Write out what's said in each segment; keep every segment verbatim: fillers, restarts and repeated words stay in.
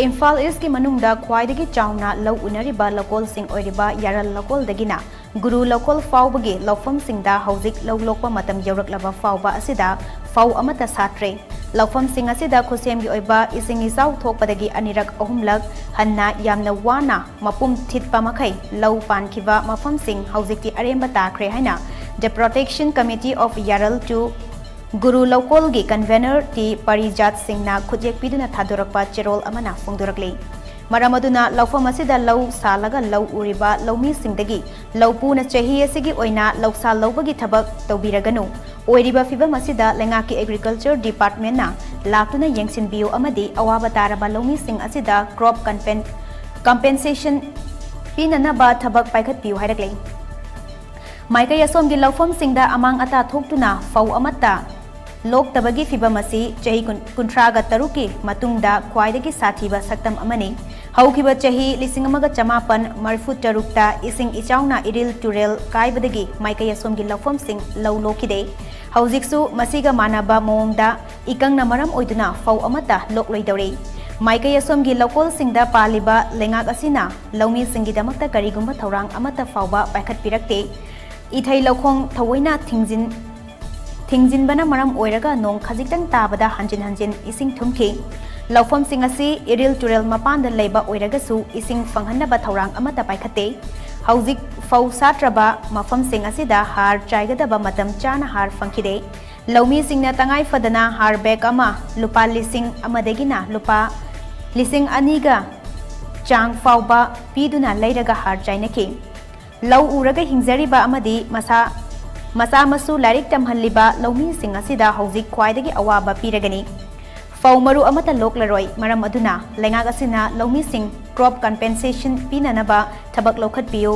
ꯏꯝꯐꯥꯜ ꯏꯁꯀꯤ ꯃꯅꯨꯡꯗ ꯈ꯭ꯋꯥꯏꯗꯒꯤ ꯆꯥꯎꯅ ꯂꯧ ꯎꯅꯔꯤꯕ ꯂꯧꯀꯣꯜꯁꯤꯡ ꯑꯣꯏꯔꯤꯕ ꯌꯥꯔꯜ ꯂꯧꯀꯣꯜꯗꯒꯤꯅ ꯒꯨꯔꯨ ꯂꯧꯀꯣꯜ ꯐꯥꯎꯕꯒꯤ ꯂꯧꯐꯝꯁꯤꯡꯗ ꯍꯧꯖꯤꯛ ꯂꯧ ꯂꯣꯛꯄ ꯃꯇꯝ ꯌꯧꯔꯛꯂꯕ ꯐꯥꯎꯕ ꯑꯁꯤꯗ ꯐꯧ ꯑꯃꯠꯇ ꯁꯥꯠꯇ꯭ꯔꯦ꯫ ꯂꯧꯐꯝꯁꯤꯡ ꯑꯁꯤꯗ ꯈꯨꯠꯁꯦꯝꯒꯤ ꯑꯣꯏꯕ ꯏꯁꯤꯡ ꯏꯆꯥꯎ ꯊꯣꯛꯄꯗꯒꯤ ꯑꯅꯤꯔꯛ ꯑꯍꯨꯝꯂꯛ ꯍꯟꯅ ꯌꯥꯝꯅ ꯋꯥꯅ ꯃꯄꯨꯝ ꯊꯤꯠꯄ ꯃꯈꯩ ꯂꯧ ꯄꯥꯟꯈꯤꯕ ꯃꯐꯝꯁꯤꯡ ꯍꯧꯖꯤꯛꯇꯤ ꯑꯔꯦꯝꯕ ꯇꯥꯈ꯭ꯔꯦ ꯍꯥꯏꯅ The Protection Committee of Yaral to Guru ꯂꯧꯀꯣꯜꯒꯤ convener ꯇꯤ ꯄꯔꯤꯖꯥꯠ ꯁꯤꯡꯅ ꯈꯨꯠꯌꯦꯛ ꯄꯤꯗꯨꯅ ꯊꯥꯗꯣꯔꯛꯄ ꯆꯦꯔꯣꯜ ꯑꯃꯅ ꯐꯣꯡꯗꯣꯔꯛꯂꯤ꯫ ꯃꯔꯝ ꯑꯗꯨꯅ ꯂꯧꯐꯝ ꯑꯁꯤꯗ ꯂꯧ ꯁꯥꯜꯂꯒ ꯂꯧ ꯎꯔꯤꯕ ꯂꯧꯃꯤꯁꯤꯡꯗꯒꯤ ꯂꯧꯄꯨꯅ ꯆꯍꯤ ꯑꯁꯤꯒꯤ ꯑꯣꯏꯅ ꯂꯧꯁꯥ ꯂꯧꯕꯒꯤ ꯊꯕꯛ ꯇꯧꯕꯤꯔꯒꯅꯨ, ꯑꯣꯏꯔꯤꯕ ꯐꯤꯚꯝ ꯑꯁꯤꯗ ꯂꯩꯉꯥꯛꯀꯤ Agriculture Department ꯅ ꯂꯥꯛꯇꯨꯅ ꯌꯦꯡꯁꯤꯟꯕꯤꯌꯨ ꯑꯃꯗꯤ ꯑꯋꯥꯕ ꯇꯥꯔꯕ ꯂꯧꯃꯤꯁꯤꯡ ꯑꯁꯤꯗ crop compen-, compensation ꯄꯤꯅꯅꯕ ꯊꯕꯛ ꯄꯥꯏꯈꯠꯄꯤꯌꯨ ꯍꯥꯏꯔꯛꯂꯤ꯫ ꯃꯥꯏꯀꯩ ꯑꯁꯣꯝꯒꯤ ꯂꯧꯐꯝꯁꯤꯡꯗ ꯑꯃꯥꯡ ꯑꯇꯥ ꯊꯣꯛꯇꯨꯅ ꯐꯧ ꯑꯃꯠꯇ ꯂꯣꯛꯇꯕꯒꯤ ꯐꯤꯚꯝ ꯑꯁꯤ ꯆꯍꯤ ꯀꯨꯟ, ꯀꯨꯟꯊ꯭ꯔꯥꯒ ꯇꯔꯨꯛꯀꯤ ꯃꯇꯨꯡꯗ ꯈ꯭ꯋꯥꯏꯗꯒꯤ ꯁꯥꯊꯤꯕ ꯁꯛꯇꯝ ꯑꯃꯅꯤ꯫ ꯍꯧꯈꯤꯕ ꯆꯍꯤ ꯂꯤꯁꯤꯡ ꯑꯃꯒ ꯆꯃꯥꯄꯟ ꯃꯔꯤꯐꯨ ꯇꯔꯨꯛꯇ ꯏꯁꯤꯡ ꯏꯆꯥꯎꯅ ꯏꯔꯤꯜ ꯇꯨꯔꯦꯜ ꯀꯥꯏꯕꯗꯒꯤ ꯃꯥꯏꯀꯩ ꯑꯁꯣꯝꯒꯤ ꯂꯧꯐꯝꯁꯤꯡ ꯂꯧ ꯂꯣꯛꯈꯤꯗꯦ꯫ ꯍꯧꯖꯤꯛꯁꯨ ꯃꯁꯤꯒ ꯃꯥꯟꯅꯕ ꯃꯑꯣꯡꯗ ꯏꯀꯪꯅ ꯃꯔꯝ ꯑꯣꯏꯗꯨꯅ ꯐꯧ ꯑꯃꯠꯇ ꯂꯣꯛꯂꯣꯏꯗꯧꯔꯤ꯫ ꯃꯥꯏꯀꯩ ꯑꯁꯣꯝꯒꯤ ꯂꯧꯀꯣꯜꯁꯤꯡꯗ ꯄꯥꯜꯂꯤꯕ ꯂꯩꯉꯥꯛ ꯑꯁꯤꯅ ꯂꯧꯃꯤꯁꯤꯡꯒꯤꯗꯃꯛꯇ ꯀꯔꯤꯒꯨꯝꯕ ꯊꯧꯔꯥꯡ ꯑꯃꯠꯇ ꯐꯥꯎꯕ ꯄꯥꯏꯈꯠꯄꯤꯔꯛꯇꯦ꯫ ꯏꯊꯩ ꯂꯧꯈꯣꯡ ꯊꯑꯣꯏꯅ ꯊꯤꯡꯖꯤꯟ-, ꯊꯤꯡꯖꯤꯟꯕꯅ ꯃꯔꯝ ꯑꯣꯏꯔꯒ ꯅꯣꯡ ꯈꯖꯤꯛꯇꯪ ꯇꯥꯕꯗ ꯍꯟꯖꯤꯟ ꯍꯟꯖꯤꯟ ꯏꯁꯤꯡ ꯊꯨꯝꯈꯤ꯫ ꯂꯧꯐꯝꯁꯤꯡ ꯑꯁꯤ ꯏꯔꯤꯜ ꯇꯨꯔꯦꯜ ꯃꯄꯥꯟꯗ ꯂꯩꯕ ꯑꯣꯏꯔꯒꯁꯨ ꯏꯁꯤꯡ ꯐꯪꯍꯟꯅꯕ ꯊꯧꯔꯥꯡ ꯑꯃꯠꯇ ꯄꯥꯏꯈꯠꯇꯦ꯫ ꯍꯧꯖꯤꯛ ꯐꯧ ꯁꯥꯠꯇ꯭ꯔꯕ ꯃꯐꯝꯁꯤꯡ ꯑꯁꯤꯗ ꯍꯥꯔ ꯆꯥꯏꯒꯗꯕ ꯃꯇꯝ ꯆꯥꯅ ꯍꯥꯔ ꯐꯪꯈꯤꯗꯦ꯫ ꯂꯧꯃꯤꯁꯤꯡꯅ ꯇꯉꯥꯏ ꯐꯗꯅ ꯍꯥꯔ bag ꯑꯃ ꯂꯨꯄꯥ ꯂꯤꯁꯤꯡ ꯑꯃꯗꯒꯤꯅ ꯂꯨꯄꯥ ꯂꯤꯁꯤꯡ ꯑꯅꯤꯒ ꯆꯥꯡ ꯐꯥꯎꯕ ꯄꯤꯗꯨꯅ ꯂꯩꯔꯒ ꯍꯥꯔ ꯆꯥꯏꯅꯈꯤ꯫ ꯂꯧ ꯎꯔꯒ ꯍꯤꯡꯖꯔꯤꯕ ꯑꯃꯗꯤ ꯃꯁꯥ, ꯃꯆꯥ ꯃꯁꯨ ꯂꯥꯏꯔꯤꯛ ꯇꯝꯍꯜꯂꯤꯕ ꯂꯧꯃꯤꯁꯤꯡ ꯑꯁꯤꯗ ꯍꯧꯖꯤꯛ ꯈ꯭ꯋꯥꯏꯗꯒꯤ ꯑꯋꯥꯕ ꯄꯤꯔꯒꯅꯤ꯫ ꯐꯧ ꯃꯔꯨ ꯑꯃꯠꯇ ꯂꯣꯛꯂꯔꯣꯏ꯫ ꯃꯔꯝ ꯑꯗꯨꯅ ꯂꯩꯉꯥꯛ ꯑꯁꯤꯅ ꯂꯧꯃꯤꯁꯤꯡ crop compensation ꯄꯤꯅꯅꯕ ꯊꯕꯛ ꯂꯧꯈꯠꯄꯤꯌꯨ,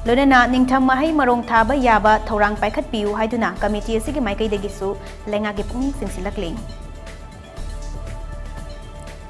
ꯂꯣꯏꯅꯅ ꯅꯤꯡꯊꯝ ꯃꯍꯩ ꯃꯔꯣꯡ ꯊꯥꯕ ꯌꯥꯕ ꯊꯧꯔꯥꯡ ꯄꯥꯏꯈꯠꯄꯤꯌꯨ ꯍꯥꯏꯗꯨꯅ committee ꯑꯁꯤꯒꯤ ꯃꯥꯏꯀꯩꯗꯒꯤꯁꯨ ꯂꯩꯉꯥꯛꯀꯤ ꯄꯨꯛꯅꯤꯡ ꯆꯤꯡꯁꯤꯜꯂꯛꯂꯤ꯫